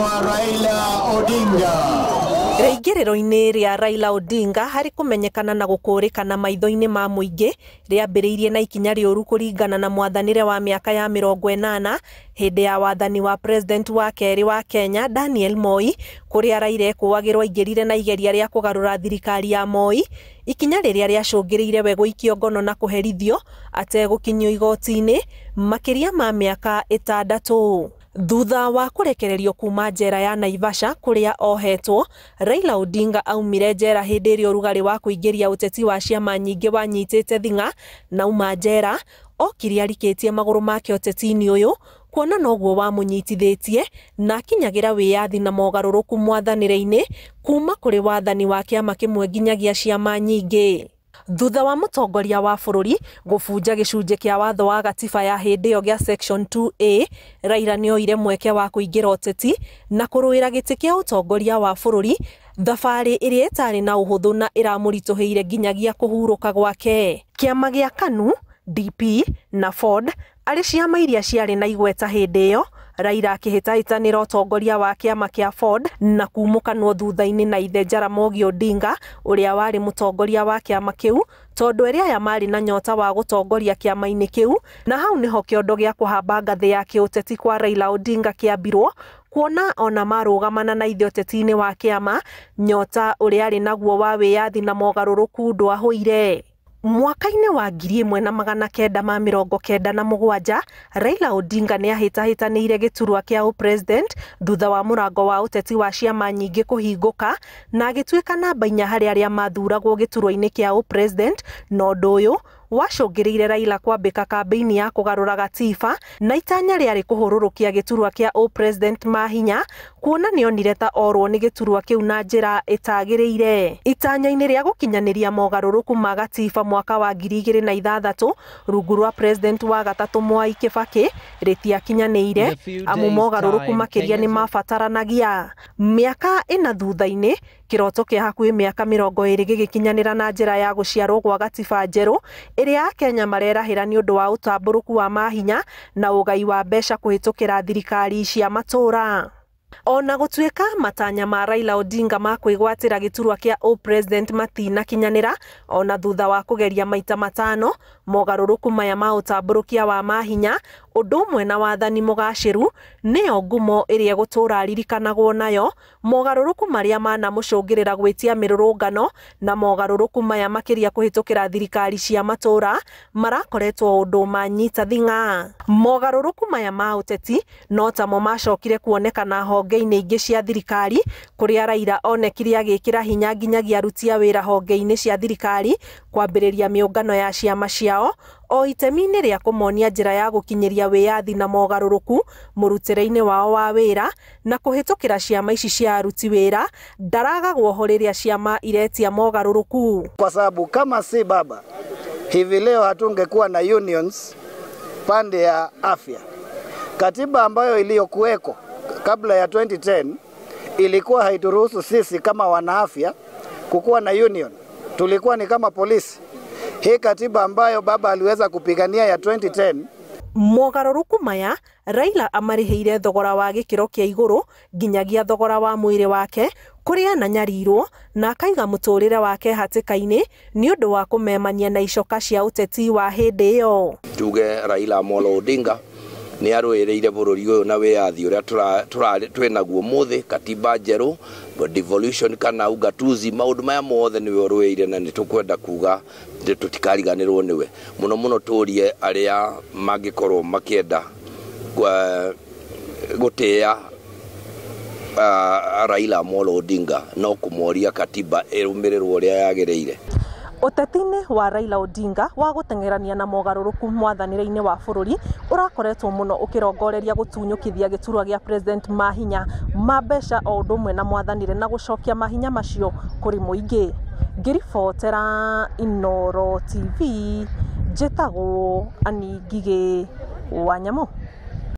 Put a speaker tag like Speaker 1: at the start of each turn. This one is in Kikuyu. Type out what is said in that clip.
Speaker 1: Raila Odinga.
Speaker 2: Rĩingĩrĩro-inĩ rĩa Raila Odinga harĩ kũmenyekana na gũkũrĩkana maitho-inĩ ma mũingĩ rĩambĩrĩirie na ikinya rĩũru kũringana na mwathanĩre wa mĩaka ya 80 hĩndĩ ya wathani wa president wa kerĩ wa Kenya Daniel Moi, kũrĩa Raila ekũagĩrwo aingĩrire na igeria rĩa kũgarũra thirikari ya Moi, ikinya rĩrĩa rĩacũngĩrĩirie we gũikio ngono na kũherithio ategũkinyio igoti-inĩ makĩria ma mĩaka 6. Thutha wa kũrekererio kuma njera ya Naivasha kũrĩa ohetwo, Raila Odinga aumire njera hĩndĩ ĩrĩa ũrugarĩ wa kũingĩria ũteti wa ciama nyingĩ wanyitĩte thing'a, na auma njera okire arikĩtie magũrũ make ũteti-inĩ ũyũ kuona noguo wamũnyitithĩtie na akinyagĩra wĩyathi na mogarũrũku mwathanĩre-inĩ kuma kũrĩ wathani wa kĩama kĩmwe nginyagia ciama nyingĩ. Thutha wa mũtongoria wa bũrũri gũbunja gĩcunjĩ kĩa watho wa gatiba ya hĩndĩ ĩyo gĩa section 2A, Raila nĩoire mweke wa kũingĩra ũteti na kũrũĩra gĩtĩ kĩa ũtongoria wa bũrũri, thabarĩ ĩrĩa ĩtarĩ na ũhũthũ na ĩramũritũhĩire nginyagia kũhurũka gwake. Kĩama gĩa KANU, DP na FORD arĩ ciama iria ciarĩ na igweta hĩndĩ ĩyo, Raila akĩhĩtahĩtanĩra ũtongoria wa kĩama kĩa FORD na kumũkanwo thutha-inĩ na ithe Jaramogi Odinga ũrĩa warĩ mũtongoria wa kĩama kĩu, tondũ erĩ aya marĩ na nyota wa gũtongoria kĩama-inĩ kĩu, na hau nĩho kĩondo gĩa kũhamba ngathĩ ya kĩũteti kwa Raila Odinga kĩambirwo, kuona ona marũgamana na ithe ũteti-inĩ wa kĩama, nyota ũrĩa arĩ naguo wa wĩyathi na mogarũrũku ndwahũire. Mwaka-inĩ wa 1997 Raila Odinga nĩahĩtahĩtanĩire gĩturwa kĩa ũpresident thutha wa mũrango wa ũteti wa ciama nyingĩ kũhingũka na agĩtuĩka namba 4 harĩ arĩa mathuragwo gĩturwa-inĩ kĩa ũpresident, na ũndũ ũyũ wacũngĩrĩire Raila kwambĩka kambĩini ya kũgarũra gatiba na itanya rĩarĩ kũhũrũrũkia gĩturwa kĩa ũpresident mahinya, kuona nĩonire ta orwo nĩ gĩturwa kĩu na njĩra ĩtagĩrĩire. Itanya-inĩ rĩa gũkinyanĩria mogarũrũku ma gatiba mwaka wa 2006 rungu rwa president wa gatatũ Mwai Kibaki rĩtiakinyanĩire, amu mogarũrũku makĩria nĩ mabataranagia. Mĩaka 4 thutha-inĩ, kĩroto kĩa hakuhĩ mĩaka 20 gĩgĩkinyanĩra na njĩra ya gũciarwo gwa gatiba njerũ ĩrĩa Akenya marerahĩra nĩ ũndũ wa ũtambũrũku wa mahinya na ũgai wa mbeca kũhĩtũkĩra thirikari cia matũũra. Ona gũtuĩka matanya ma Raila Odinga ma kwĩgwatĩra gĩturwa kĩa ũpresident matinakinyanĩra, ona thutha wa kũgeria maita 5, mogarũrũku maya ma ũtambũrũkia wa mahinya ũndũ ũmwe na wathani mũgacĩru nĩyo ngumo ĩrĩa egũtũũra aririkanagwo nayo, mogarũrũku marĩa manamũcũngĩrĩra gwĩtia mĩrũrũngano na mogarũrũku maya makĩria kũhĩtũkĩra thirikari cia matũũra marakoretwo ũndũ manyita thing'a. Mogarũrũku maya ma ũteti no tamo macokire kuonekana honge-inĩ ingĩ cia thirikari, kũrĩa Raila onekire agĩkĩra hinya nginyagia aruti a wĩra honge-inĩ cia thirikari kwambĩrĩria mĩũngano ya ciama ciao o itemi-inĩ rĩa kũmonia njĩra ya gũkinyĩria wĩyathi na mogarũrũku mũrutĩre-inĩ wao wa wĩra na kũhĩtũkĩra ciama ici cia aruti wĩra ndaragagwo ho rĩrĩa ciama iretia mogarũrũku.
Speaker 3: Kwa sababu kama si baba hivi leo hatungekuwa na unions pande ya afya. Katiba ambayo iliyokuweko kabla ya 2010 ilikuwa haituruhusu sisi kama wanaafya kukuwa na union. Tulikuwa ni kama polisi. Hii katiba ambayo baba aliweza kupigania ya 2010.
Speaker 2: Mogarũrũku maya Raila amarĩhĩire thogora wa gĩkĩro kĩa igũrũ nginyagia thogora wa mwĩrĩ wake kũrĩa ananyarirwo na akaiga mũtũrĩre wake hatĩka-inĩ nĩ ũndũ wa kũmemania na icoka cia ũteti wa hĩndĩ ĩyo.
Speaker 4: Tuge Raila Amolo Odinga nĩ arũĩrĩire bũrũri ũyũ na wĩyathi ũrĩa twĩnaguo mũthĩ, katiba njerũ, devolution kana ugatuzi, maũndũ maya mothe nĩwe ũrũĩire na nĩtũkwenda kuga tũtikariganĩrwo nĩwe. Mũno mũno tũrie arĩa mangĩkorwo makĩenda gũtĩĩa Raila Amolo Odinga no kũmoria katiba ĩrũmĩrĩrwo ũrĩa yagĩrĩire.
Speaker 2: Ũteti-inĩ wa Raila Odinga wa gũteng'erania na mogarũrũku mwathanĩre-inĩ wa bũrũri ũrakoretwo mũno ũkĩrongoreria gũtunyũkithia gĩturwa gĩa president mahinya ma mbeca o ũndũ ũmwe na mwathanĩre na gũcokia mahinya macio kũrĩ mũingĩ. Ngĩribotera Inooro TV, njĩtagwo Annie Ngigĩ wa Nyamũ.